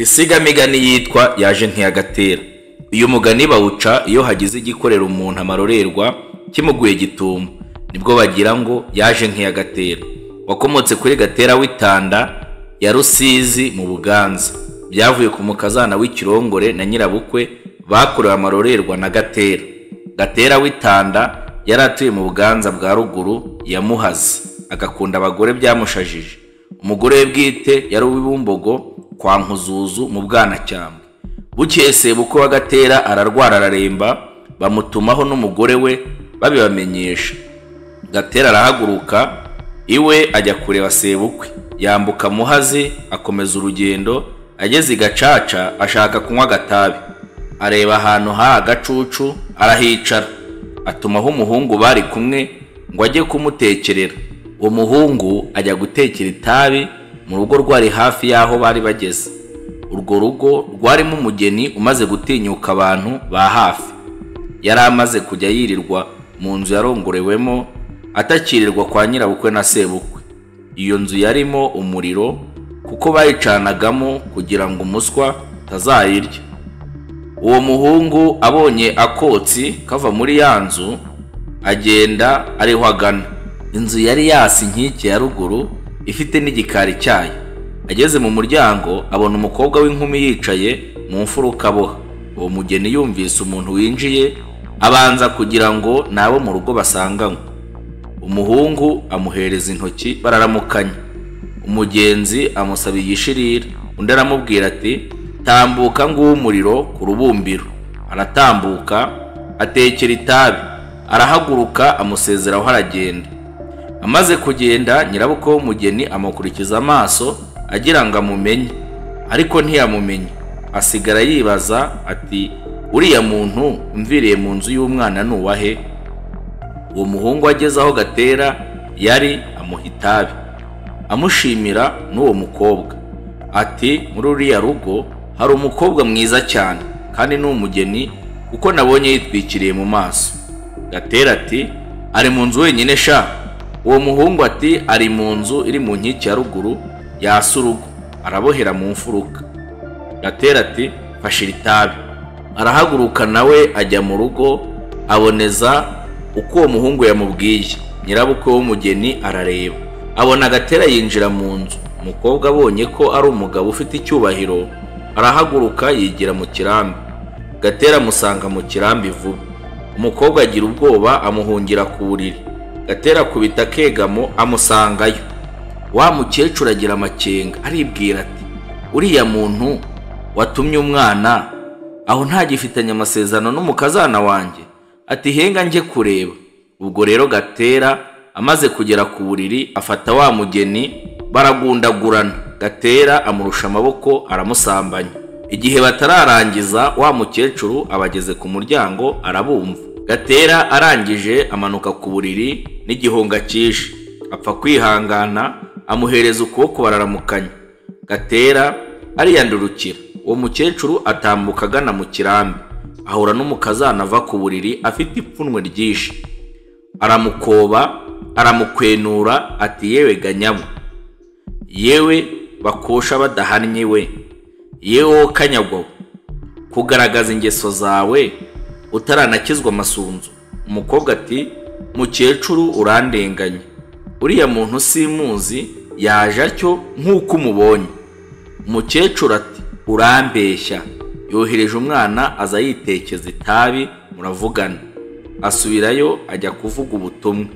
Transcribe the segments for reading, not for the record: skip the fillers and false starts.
Isigamigani yitwa "Yaje nk'iya Gatera". Uyu mugani bawuca iyo hagize igikorera umuntu amarorerwa kimuguye gitumo, nibwo bagira ngo yaje nk'iya Gatera. Wakomotse kuri Gatera w'Itanda ya Rusizi mu Buganza. Byavuye ku mukazana w'ikirongore na nyirabukwe bakorewe amarorerwa na Gatera. Gatera w'Itanda yari atuye mu Buganza bwa ruguru ya Muhazi, agakunda abagore byamushajije. Umugore we bwite yari uw'Ibumbogo kwa Nkuzuzu mu Bwanacyambwe. Bukeye sebukwe wa Gatera ararwara araremba, bamutumaho n'umugore we babibamenyesha. Gatera arahaguruka iwe ajya kureba sebukwe, yambuka Muhazi akomeza urugendo, ageze i Gacaca ashaka kunywa agatabi, areba ahantu hari agacucu arahicara, atumaho umuhungu bari kumwe ngo ajye kumutekerera. Uwo muhungu ajya gutekera itabi mu rugo rwari hafi y'aho bari bageze. Urwo rugo rwarimo umugeni umaze gutinyuka abantu ba hafi. Yari amaze kujya yirirwa mu nzu yarongorewemo, atakirirwa kwa nyirabukwe na sebukwe. Iyo nzu yarimo umuriro kuko bayicanagamo kugira ngo umuswa utazayirya. Uwo muhungu abonye akotsi kava muri ya nzu, agenda ariho agana. Inzu yari yasa inkike ya ruguru ifite n'igikari cyayo. Ageze mu muryango abona umukobwa w'inkumi yicaye mu mfuruka aboha. Uwo mugeni yumvise umuntu winjiye, abanza kugira ngo ni abo mu rugo basanganywe. Umuhungu amuhereza intoki bararamukanya. Umugenzi amusaba igishirira, undi aramubwira ati tambuka nguwo umuriro ku rubumbiro. Aratambuka atekera itabi, arahaguruka amusezeraho aragenda. Amaze kugenda nyirabukwe w'umugeni amukurikiza amaso agira ngo amumenye, ariko ntiyamumenye. Asigara yibaza ati uriya muntu umviriye mu nzu y'umwana ni uwahe? Uwo muhungu ageze aho Gatera yari amuha itabi, amushimira n'uwo mukobwa ati muri uriya rugo hari umukobwa mwiza cyane kandi ni umugeni kuko nabonye yitwikiriye mu maso. Gatera ati ari mu nzu wenyine sha? Uwo muhungu ati ari mu nzu iri mu nkike ya ruguru yasa urugo, arabohera mu mfuruka. Gatera ati mfashira itabi. Arahaguruka nawe ajya mu rugo aboneza uko uwo muhungu yamubwiye. Nyirabukwe w'umugeni arareba, abona Gatera yinjira mu nzu. Umukobwa abonye ko ari umugabo ufite icyubahiro, arahaguruka yigira mu kirambi. Gatera amusanga mu kirambi vuba. Umukobwa agira ubwoba amuhungira ku buriri. Gatera akubita akegamo amusangayo. Wa mukecuru agira amakenga, aribwira ati uriya muntu watumye umwana aho ntagifitanye amasezerano n'umukazana wanjye? Ati henga njye kureba. Ubwo rero Gatera amaze kugera ku buriri afata wa mugeni baragundagurana. Gatera amurusha amaboko aramusambanya. Igihe batararangiza wa mukecuru abageze ku muryango arabumva. Gatera arangije amanuka ku buriri n'igihunga cyinshi, apfa kwihangana amuhereza ukuboko bararamukanya. Gatera ariyandurukira. Uwo mukecuru atambuka agana mu kirambi, ahura n'umukazana ava ku buriri afite ipfunwe ryinshi. Aramukoba aramukwenura ati yewe ganyabo, yewe bakosha badahannye we, yewe kanyagwa, kugaragaza ingeso zawe utaranakizwa amasunzu. Umukobwa ati mukecuru urandenganya, uriya muntu simuzi yaje atyo nk'uko umubonye. Umukecuru ati urambeshya, yohereje umwana aza yitekeza itabi muravugana. Asubirayo ajya kuvuga ubutumwa.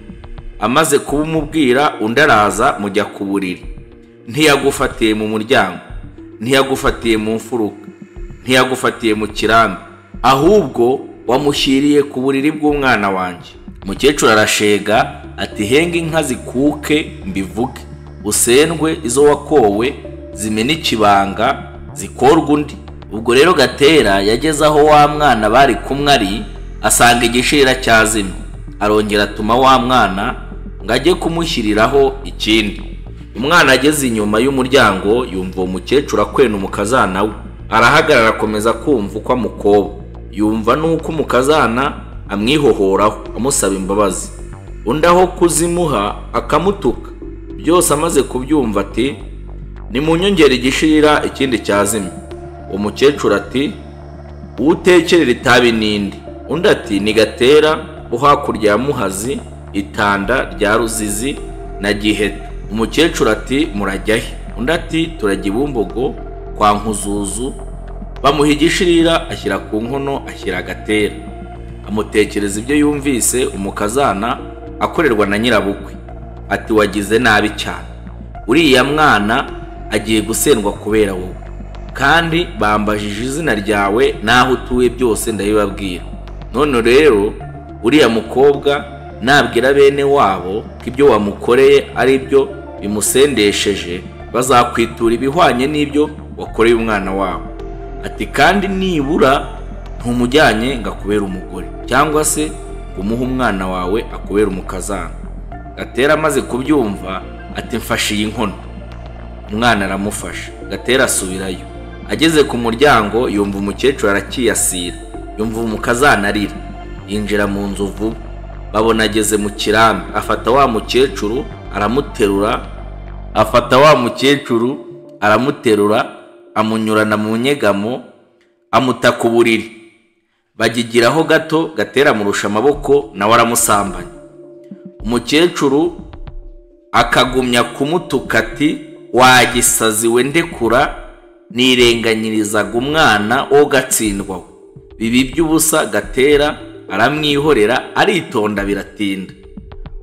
Amaze kubumubwira undi araza mujya ku buriri. Ntiyagufatiye mu muryango, ntiyagufatiye mu mfuruka, ntiyagufatiye mu kirambi, ahubwo wamushyiriye ku buriri bw'umwana wanjye. Umukecuru arashega ati henga inka zikuke mbivuge, usendwe izo wakowe zimena ikibanga zikorwa undi. Ubwo rero Gatera yageze aho wa mwana bari kumwe ari, asanga igishirira cyazimye. Arongera atuma wa mwana ngo ajye kumushyiriraho ikindi. Umwana ageze inyuma y'umuryango yumva uwo mukecuru akwena umukazana we, arahagarara akomeza kumva uko amukoba. Yumva nuko umukazana amwihohoraho amusaba imbabazi, undi aho kuzimuha akamutuka. Byose amaze kubyumva ati nimunyongere igishirira ikindi cyazimye. Uwo mukecuru ati utekerera itabi ninde? Undi ati ni Gatera wo hakurya ya Muhazi, Itanda rya Ruzizi na Giheta. Umukecuru ati murajya he? Undi ati turajya i Bumbogo kwa Nkuzuzu. Bamuha igishirira ashyira ku nkono, ashyira Gatera, amutekereza ibyo yumvise umukazana akorerwa na nyirabukwe. Ati wagize nabi cyane, uriya mwana agiye gusendwa kubera wowe, kandi bambajije izina ryawe n'aho utuye byose ndabibabwira. None rero uriya mukobwa nabwira bene wabo ko ibyo wamukoreye ari byo bimusendesheje, bazakwitura ibihwanye n'ibyo wakoreye umwana wabo. Ati kandi nibura ntumujyanye ngo akubere umugore, cyangwa se ngo umuhe umwana wawe akubere umukazana. Gatera amaze kubyumva ati mfashe iyi nkono. Umwana aramufasha. Gatera asubirayo. Ageze ku muryango yumva umukecuru arakiyasira, yumva umukazana arira. Yinjira mu nzu vuba, babona ageze mu kirambi, afata wa mukecuru aramuterura, afata wa mukecuru aramuterura, amunyurana mu nyegamo, amuta ku buriri. Bagigiraho gato, Gatera amurusha amaboko, nawe aramusambanya. Umukecuru akagumya kumutuka ati wagisaziwe ndekura, nirenganyirizaga umwana wo gatsindwa. Bibi by'ubusa. Gatera aramwihorera, aritonda biratinda.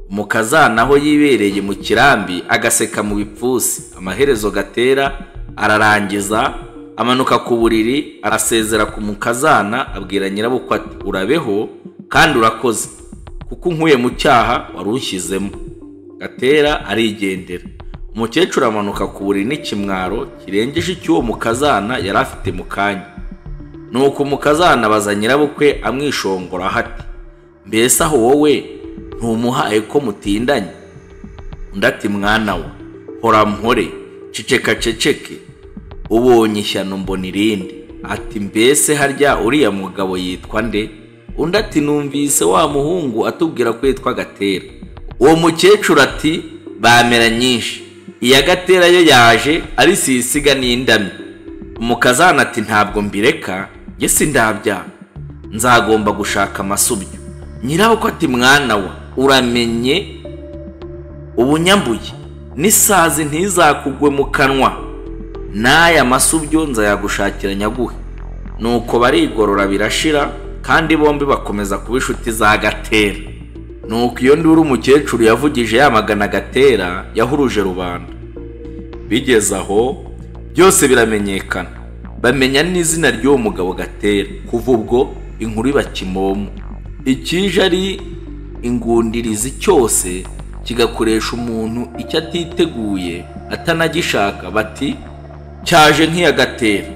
Umukazana aho yibereye mu kirambi agaseka mu bipfusi. Amaherezo Gatera ararangiza, amanuka ku buriri, arasezera ku mukazana, abwira nyirabukwe ati urabeho kandi urakoze, kuko unkuye mu cyaha wari unshyizemo. Gatera arigendera. Umukecuru amanuka ku buriri n'ikimwaro kirengeje icy'uwo mukazana yari afite mu kanya. Nuko umukazana abaza nyirabukwe amwishongora ati mbese aho wowe ntumuhaye ko mutindanye? Undi ati mwana we, hora mpore, ceceka ceceke, ubonye ishyano mbona irindi. Ati mbese harya uriya mugabo yitwa nde? Undi ati numvise wa muhungu atubwira ko yitwa Gatera. Uwo mukecuru ati bamera nyinshi, iya Gatera yo yaje ari sisiga n'indamyi. Umukazana ati ntabwo mbireka, njye sindabyara, nzagomba gushaka amasubyo. Nyirabukwe ati mwana wa, uramenye ubunyambuye n'isazi ntizakugwe mu kanwa, n'aya masubyo nzayagushakira nyaguhe. Nuko barigorora birashira, kandi bombi bakomeza kuba inshuti za Gatera. Nuko iyo nduru umukecuru yavugije yamagana Gatera yahuruje rubanda. Bigeze aho byose biramenyekana, bamenya n'izina ry'uwo mugabo Gatera. Kuva ubwo inkuru iba kimomo, ikije ari ingundirizi cyose kigakoresha umuntu icyo atiteguye atanagishaka, bati cyaje nk'iya Gatera.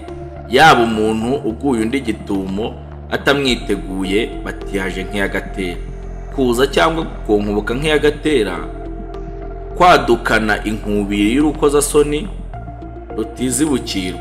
Yaba umuntu uguye undi gitumo atamwiteguye, bati yaje nk'iya Gatera. Kuza cyangwa gukonkoboka nk'iya Gatera, kwadukana inkubiri y'urukozasoni rutizibukirwa.